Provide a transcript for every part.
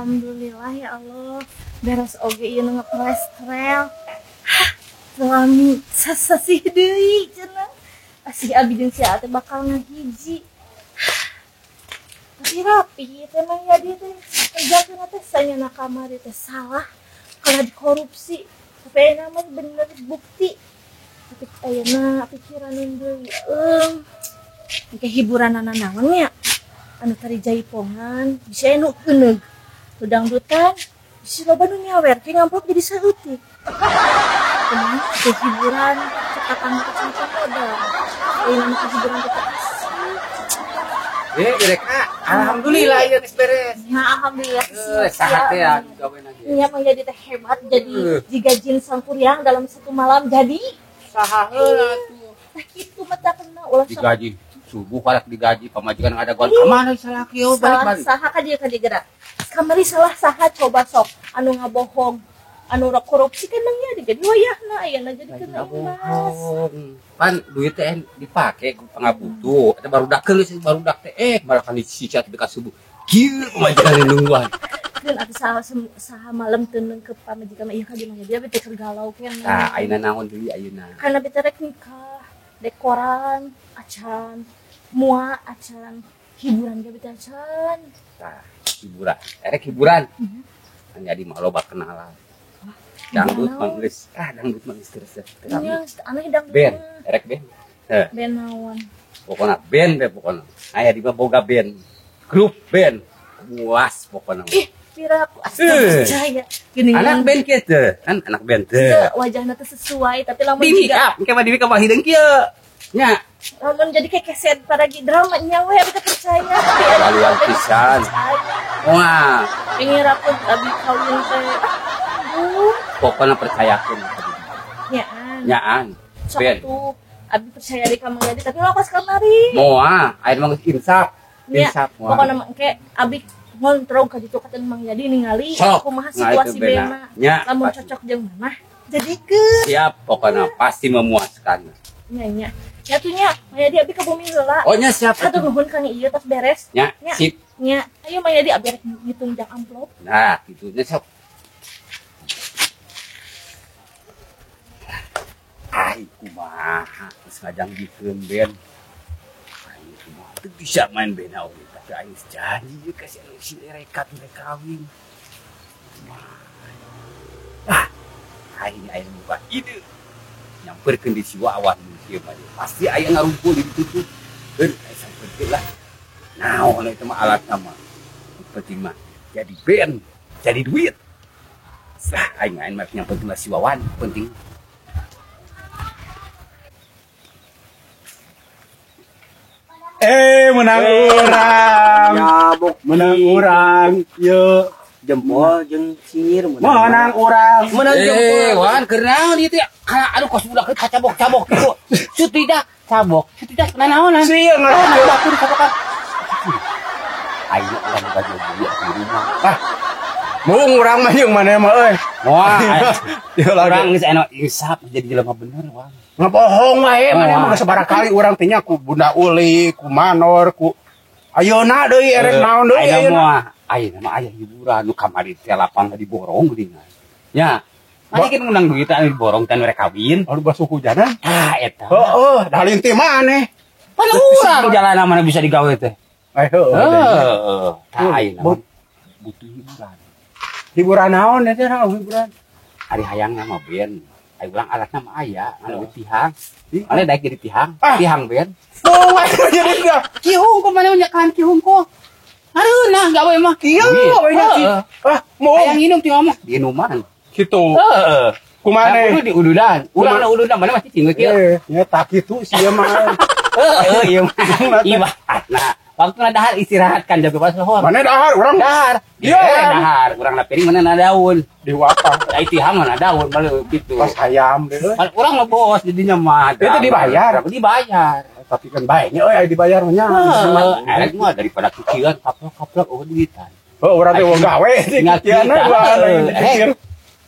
Alhamdulillah ya Allah, beres oge ieu nu ngeprestrel. Hah, lami sasasih deui cenah. Asih abi jeung si Ate bakal ngahiji. Tapi rapi teh mah ya dia teh kerjakeun teh sanyana kamari teh salah kalah dikorupsi. Tapi ayeuna mah bener bukti. Tapi ayeuna pikiran deui engke hiburanana naon nya? Anu tari jaipongan, bisa anu euneuh. Dangdutan, si loba nu nyawer, kayak ngamplop jadi saeutik. Kumaha teh hiburan cekatan kecamatan modal. Ayeuna mah hiburan teh asik. Mereka alhamdulillah ieu geus beres. Ya alhamdulillah. Saha teh anu gawe lagi. Nya mah jadi teh hebat, jadi jiga jin sangkuriang dalam satu malam jadi saha heula atuh. Tah kitu mah tah kena ulah sok. Digaji subuh karek digaji pamajikan ada gon ka mana salaki euy balik-balik. Saha ka dieu ka dieu geura. Kamari salah saha coba sok anu ngabohong anu korupsi kan nangnya jadi wayahna ayeuna jadi kena emas. Pan duit teh dipake ku pangabutuh eta barudak geus barudak teh malah kan disicat dekat subuh. Kieu pamajikan nungguan. Keun atuh saha saha malam teu neung ke pamajikan mah ieu ka dieu mah dia teh keur galau keneh. Tah ayeuna naon deui ayeuna? Kana bete rek nikah, dekoran acan, mua acan, hiburan ge bete acan. Tah hiburan, erek hiburan. Jadi mah loba kenalan. Dangdut mah geus, dangdut mah geus terus. Nya, aneh dangdut. Band, erek band. Heh. Band naon? Pokona band we pokona. Aya di mah boga band. Grup band. Puas pokona. Ih, pira aku astaga percaya. Gini anak band kieu teh, kan anak band teh. Wajahna teh sesuai tapi lamun jiga. Engke mah di make up hideung kieu. Nya. Lamun jadi kayak keset paragi drama nya we abi teh percaya tapi laluan pisan. Wah, pengen rapun abi kawin teh. Pokoknya percayakeun. Nyaan. Nyaan. Sok tuh abi percaya di ka Mang Yadi tapi lapas kamari. Moal, aya mah geus insaf. Insaf moal. Pokokna mah engke abi ngontrol ka ditu ka Mang Yadi ningali kumaha situasi bena. Lamun cocok jeung mamah jadikeun. Siap, pokoknya pasti memuaskan. Nya nya. Ya tuh nya, Mang Yadi abi ka bumi heula. Oh nya siap. Hatur nuhun kang ieu tos beres. Nya, sip. Nya, ayo Mang Yadi abi rek ngitung jang amplop. Nah, kitu nya sok. Ai kumaha geus ngajangjikeun band. Ai kumaha teu bisa main band oge tapi aing geus janji ieu ka si anu si rekat rek kawin. Kumaha. Ah, aing aya buka ide. Nyamperkeun di si Wawan kieu mah pasti aya ngarumpul di ditu tuh. Keun aya samperkeun lah. Naon eta mah alatna mah. Penting mah jadi band, jadi duit. Sah aing main mah nyamperkeun lah si Wawan, penting. Menang urang. Nyabok menang urang. Ye jempol jeung singir menang urang. Menang jempol. Wan keur naon ieu teh? Aduh kos budak kacabok-cabok kitu. Sutidak cabok, sutidak nanaonan. Sia ngaran batur cabokan. Aing urang gaji duit di rumah. Ah. Mung urang mah jeung maneh mah euy. Wah, urang geus anu insaf jadi jelema bener, Wan. Ngabohong wae maneh mah sabaraha kali urang teh nya ku Bunda Uli, ku Manor, ku ayeuna deui erek naon deui ayeuna. Ayeuna mah aya hiburan nu kamari teh lapang diborong geuningan. Nya, mane kan menang duit anu diborong teh rek kawin. Aduh basuh hujanan. Ah eta. Heeh, dalin teh maneh. Pan urang jalan mana bisa digawe teh. Heeh. Heeh. Tah ayeuna butuh hiburan. Hiburan naon eta hiburan? Ari hayangna mah band. Ai urang alatna mah aya, anu tihang. Mane daek jadi tihang, tihang band. Oh, jadi teh. Kihung ku mane nyekan kihung ku. Areunah gawe mah. Kieu we nya. Ah, mau hayang nginum ti ngomong diinuman. Kitu. Heeh. Kumaha? Kudu diududan. Urang na ududan mana masih cingeu kieu. Nya tak kitu sia mah. Heeh, ieu mah. Ibaratna Waktu dahar istirahat kan jago pas lohor. Mana dahar urang? Dahar. Iya, dahar. Urang na piring mana na daun. Diwapang. Ai tihang mana daun balu gitu. Pas hayam deh. Urang mah bos jadinya mah. Itu dibayar. Dibayar. Tapi kan baiknya euy dibayar mah nya. Heeh, mah daripada kikieuan kaplok-kaplok eueuh duitan. Heuh, urang teh gawe kikieuan we.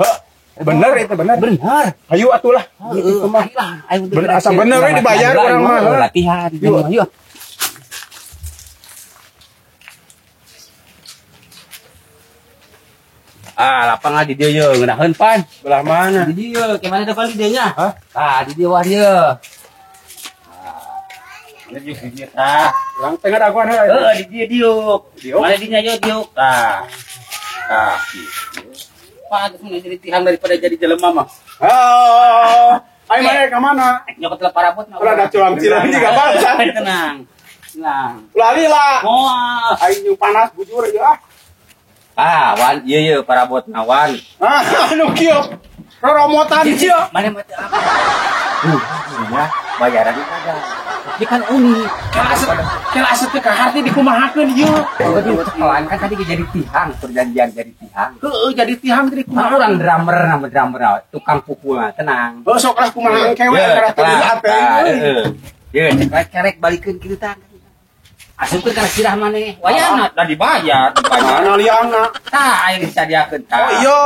Heuh. Bener itu bener. Bener. Ayo atulah. Gitu mah. Asa bener we dibayar urang mah. Latihan. Yuk. Ah, lapangan di dieu ye, ngeunaheun pan. Belah mana? Di dieu, ke mana depan di dieu nya? Hah? Ah, di dieu wah dieu. Ah. Di dieu tah. Urang teh ngadaguan heula. Heeh, di dieu diuk. Mana dinya ye diuk. Tah. Tah kitu. Pak, geus jadi tihang daripada jadi jelema mah. Oh. Ayo mana ka mana? Nyokot lah parabot mah. Ulah da culang-cilang juga bangsa. Tenang. Tenang. Ulah lila. Moal. Aing jeung panas bujur ieu ah. Ah, wan, iya iya parabot nawan. Ah, anu kieu. Roromotan kieu. Mana mah teu apa. Ya, bayarannya kagak. Ini kan unik. Kela aset teh kaharti dikumahakeun ieu. Kelan kan tadi jadi tihang, perjanjian jadi tihang. Heeh, jadi tihang jadi kumaha. Orang drummer nama drummer, tukang pukul tenang. Heuh, sok lah kumaha engke we antara teu ate. Heeh. Ye, kerek balikeun kitu tah. Asupkeun kana sirah maneh. Wayahna da dibayar, dibayar. Mana liangna? Tah aya disadiakeun tah. Oh iya.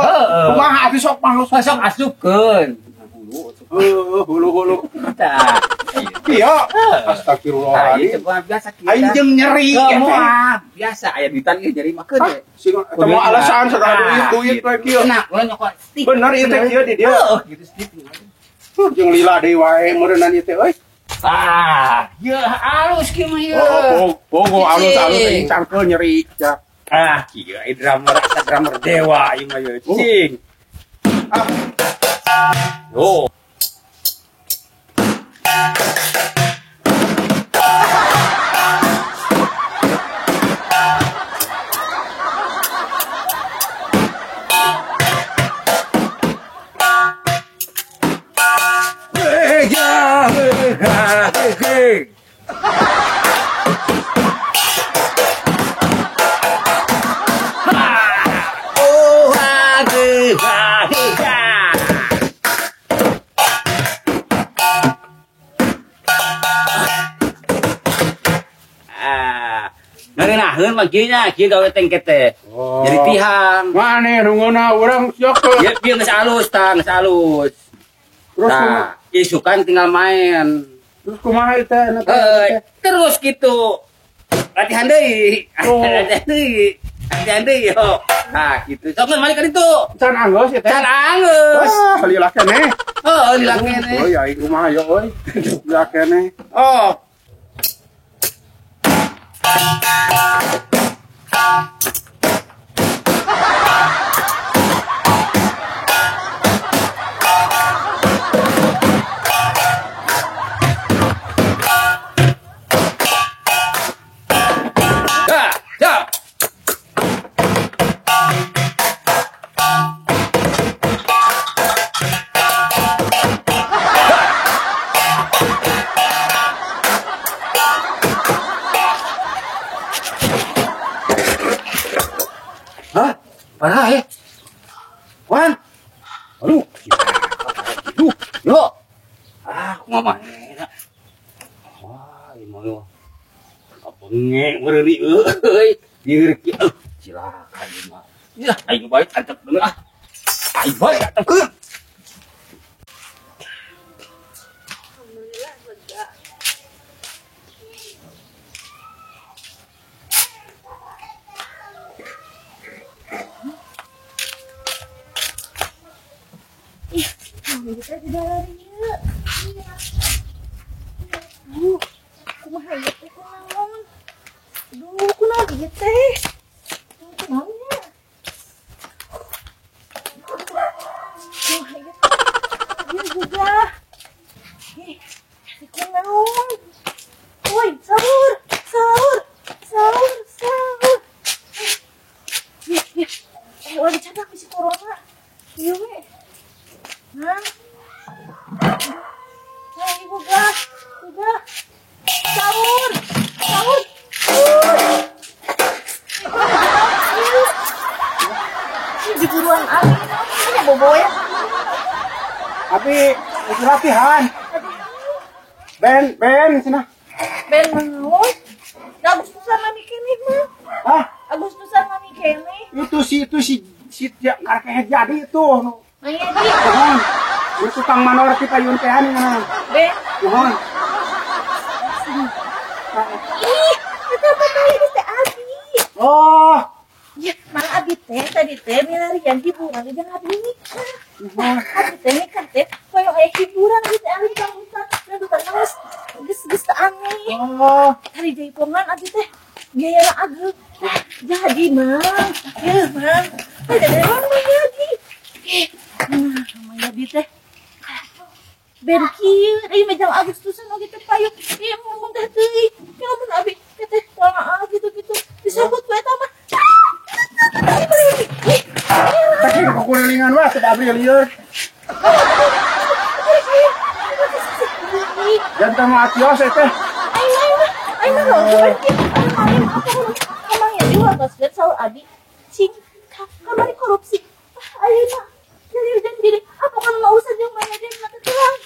Kumaha atuh sok mah sok asupkeun. Heuh, hulu-hulu. Tah. Iya. Astagfirullahaladzim. Biasa kieu. Aing jeung nyeri moal. Biasa aya duitan ieu nyeri mah keun. Sing eta mah alasan sagala duit we kieu. Nah, urang nyokot stick. Bener ieu teh kieu di dieu. Heuh, gitu stick. Jeung lila deui wae meureunnan ieu teh euy. Ah, ya halus kieu mah ieu. Oh, bogo alus-alus aing cangkeul nyeri. Ah, kieu ai drummer asa drummer dewa ieu mah ieu. Cing. Ah. Yo. Ngeunaheun mah kieu nya, kieu gawe tengket teh. Jadi tihang. Mane nu ngeunah urang siok teh. Ieu kieu geus alus tah, geus alus. Terus isukan tinggal main. Terus kumaha ieu teh? Terus gitu. Latihan deui. Latihan deui. Latihan deui yo. Nah, gitu. Sok balik ka ditu. Can anggeus ieu teh. Can anggeus. Wah, lila keneh. Heuh, lila keneh. Oh, ya aing kumaha yo euy. Lila keneh. Oh. Hah? Parah ya? Wan? Aduh. Aduh. Yo. Ah, aku mah enak. Wah, ini mah. Apa ngek mereuni euy. Dieur kieu. Cilaka ieu mah. Ya, aing balik antep bener ah. Aing balik antep. Alhamdulillah lega. Ih, kita tidak lari ya. Duh, kumaha ieu teh kunaon? Duh, kunaon ieu teh? Kunaon nya? Kumaha ieu teh? Ieu juga. Ih, kunaon? Woi, sahur, sahur, sahur, sahur. Ih, ih. Ulah dicadak bisi corona. Ieu we. Hah? Nah, ibu gah, udah sahur, sahur. Abi itu latihan. Ben cenah. Ben naon? Da Agustusan mami keneh mah. Hah? Agustusan mami keneh. Itu si karek jadi itu. Mang Edi. Mohon. Itu Kang Manor kita yun tehan nah. Ben. Mohon. Ih, eta mah teh teh Abi. Oh. Ya, Mang Abi teh tadi teh milarian hiburan jeung abi nikah. Abi teh nikah teh koyo aya hiburan gitu abi dangdutan. Dangdutan geus geus teu aneh. Oh, tadi jaipongan abi teh biayana ageng. Jadi, Mang. Ya, Mang. Ada memang Mang Yadi. Nah, Mang Yadi teh ben kieu euy mah jam Agustusan oge teh payu. Ieu ngomong teh teuing. Ya ampun abi teh teh kumaha gitu-gitu. Disebut we eta mah. Teh kukulilingan wae teh abri lieur. Jantan mah atios teh. Aing mah aing mah emang ya di wartos lihat saur abi cing kamari korupsi. Ayeuna jadi jadi apa kan mau usah jeung mana dia mah terang.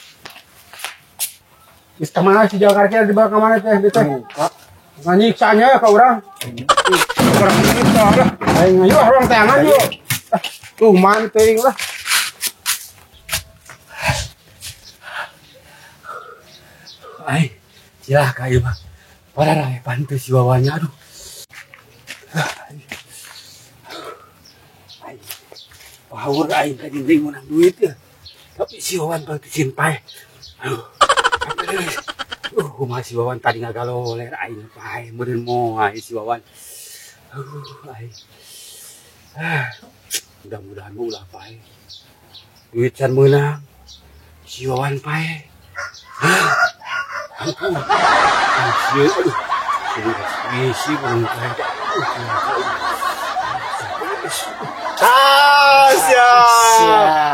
Geus ka mana si Jakarta dibawa ka mana teh teh? Nganyiksanya ka urang. Urang nyiksa lah. Aing yuk urang teangan yuk. Tuh manting lah. Ai, cilaka ieu mah. Parah pantes si Wawannya aduh. Ai. Power aing ka jeung meunang duit ya. Tapi si Wawan pantesin pae. Aduh. Kumaha si Wawan tadi ngagaloler aing pae meureun moal si Wawan. Aduh, aing. Mudah-mudahan ulah pae. Duit can meunang. Si Wawan pae. Ampun. Aduh, aduh. Isi urang pae. Tasya.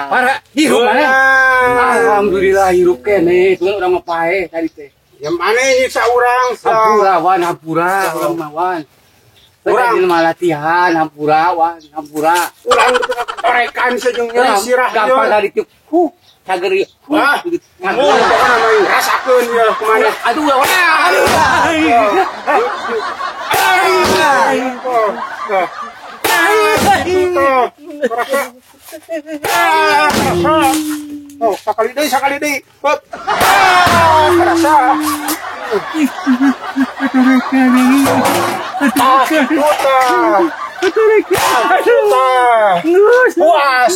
Para hirup mana? Alhamdulillah hirup keneh. Tuh urang mah pae tadi teh. Ya mana nyiksa urang? Hampura wan, hampura urang mah wan. Urang mah latihan, hampura wan, hampura. Urang torekan sejeung nyeri sirah. Gampang dari tiup. Huh, cager ieu. Wah, pokona mah rasakeun ieu kumaha. Aduh, aduh. Oh, sakali deui. Hop. Rasa. Puas.